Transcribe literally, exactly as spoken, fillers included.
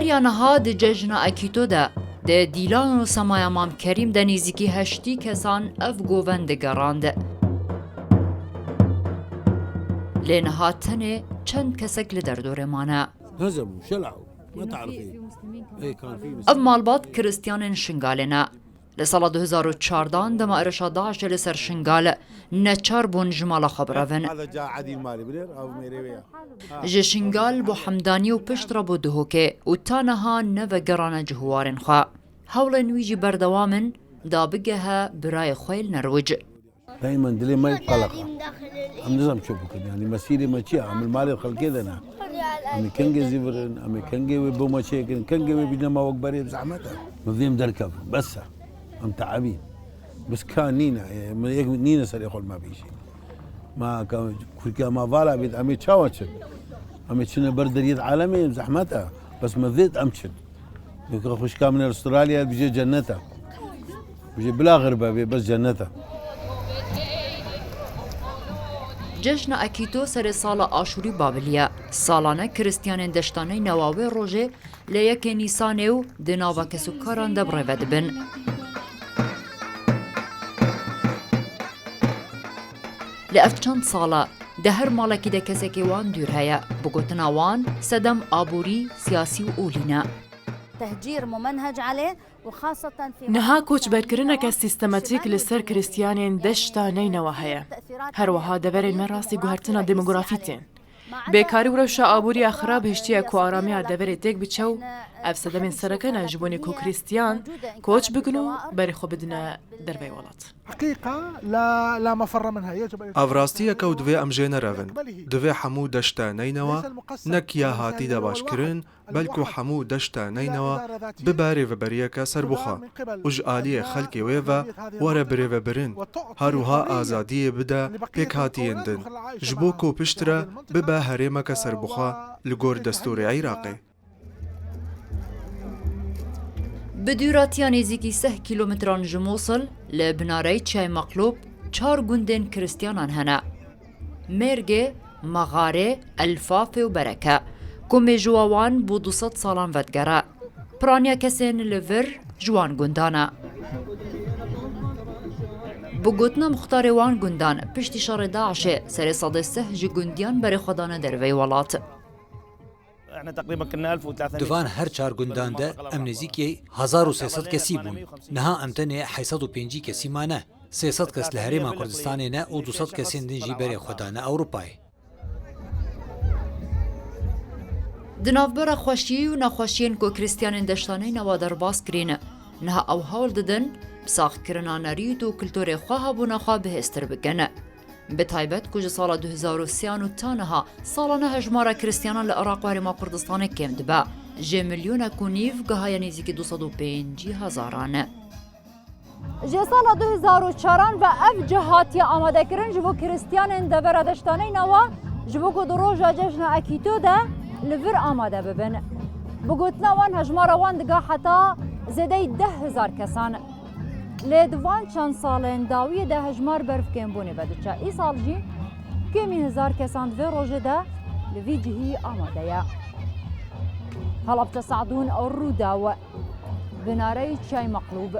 Ya niha di cejna Akîto de, di Dîlan û Semaya Mam Kerîm de nêzîkî heştî kesan ev govend digerand. Lê niha tenê çend kesek li derdorê mane. هزموا، شلعوا، ما تعرفين. إيه، كان في Ev مسلمين. Malbat Kristiyanên Şingalê ne. Li sala du hezar û çardan dema êrişa DAIŞê li ser Şingal, neçar bûn ji mala xwe birevin. هذا جاء عدي مالي، بنير، أو ميريويا. Ji Şingal bo Hemdanî û piştre bo Duhokê û ta niha nevegerane cih û warên xwe. Hewlên wî jî berdewam in, da bigehe birayê xwe yê li Nerwic. دائما dilê me qeleq e. Em nizam çi bikin. Yani mesîrê me çi ye? Em li malê xelkê de ne. Em ê kengê zîvirin, em ê kengê wê bo me çêkin, kengê wê bîne me wek berê, zehmet e. Min vêm derkevin, bes e. Em teebîn. Bes ka nîne, e, min yek nîne serê xwe li me bîjî. Ma ka Kurkiya ma vala bît, em ê çawa çin? Em ê çine ber deriyê alemê, zehmet e. Bes min vêt em çin. Weke xwişka min Astralya, bijê cennet e. Bijê bila xirbe bê, bes cennet e. Cejna Akîto serê sala Aşûrî Babiliye. Salane Kristiyanên Deşta Neynewa wê rojê li yekê Nîsanê û di nava kesûkaran de bi rê ve dibin. Li ev çend sala de her malekî de kesekê wan dûr heye. Bi gotina wan, sedem aborî, siyasî û olî ne. تهجير ممنهج عليه، وخاصة في Niha koçberkirineke sîstematîk li ser Kristiyanên Deşta Neynewa heye. Her wiha deverên me rastî guhertina demografî tên. Bêkarî û rewşa aboriya xirab hiştiye ku aramiya deverê têk biçe û ev sedemên sereke ne ji bo nê ku Kristiyan koç bikin û berê xwe bidine derveyê welat. حقيقة لا، لا مفر منها، يجب أن Ev rastiyeke û divê em jê nerevin. Divê hemû deşta Neynewa nek ya hatî de başkirin, belku hemû deşta Neynewa bibe rêveberiyeke serbixwe û ji aliyê xelkê wê ve were birêvebirin. Her wiha azadiyê bide pêkhatiyên din, ji bo ku piştre bibe herêmeke serbixwe li gor destûrê Iraqê. Bi dûratiya nêzîkî seh kîlometran ji Mûsil, li binareyî Çiyayê Meqlûb, çar gundên Kristiyanan hene. Mêrgê, Mexarê, Elfafê û Bereke, ku mêjûwa wan bo du sed salan vedigere. Piraniya kesên li vir ji wan gundan e. Bi gotina muxtarê wan gundan, piştî şerê DAIŞê serê sedê sih ji gundiyan berê xwe dane derveyî welat. Di van her çar gundan de em nêzîkî hezar û sê sed kesî bûn. Niha em tenê heyt sed û pêncî kesî mane. Sê sed kes li Herêma Kurdistanê ne û du sed kesên din jî berê xwe dane Ewropayê. Di navbera xweşiyê û nexweşiyên ku Kristiyanên Deşta Neynewa derbas kirîn, niha ew hewl didin bi saxkirina nerît û kulturê xwe hebûna xwe bihêztir bikin. Bi taybet ku ji sala du hezar û sê an û ta niha salane hejmara Kristiyanan li Iraq û Herêma Kurdistanê kêm dibe. Ji milyonek û nîv gihaye nêzîkî du sed û pêncî hezaran. Ji sala du hezar û çaran ve ev cih hatiye amadekirin ji bo Kristiyanên devera Deşta Neynewa, ji bo ku di roja cejna Ekîto de li vir amade bibin. Bi gotina wan, hejmara wan diga heta zêdeyî deh hezar kesan. Lê di van çend salên dawiyê de hejmar berfkêmbûnê ve diçe. Îsal jî kêmî hezar kesan di vê rojê de li vî cihî amade ye. Halabja Sadûn, Rûdaw, binareyî Çiyayê Meqlûb.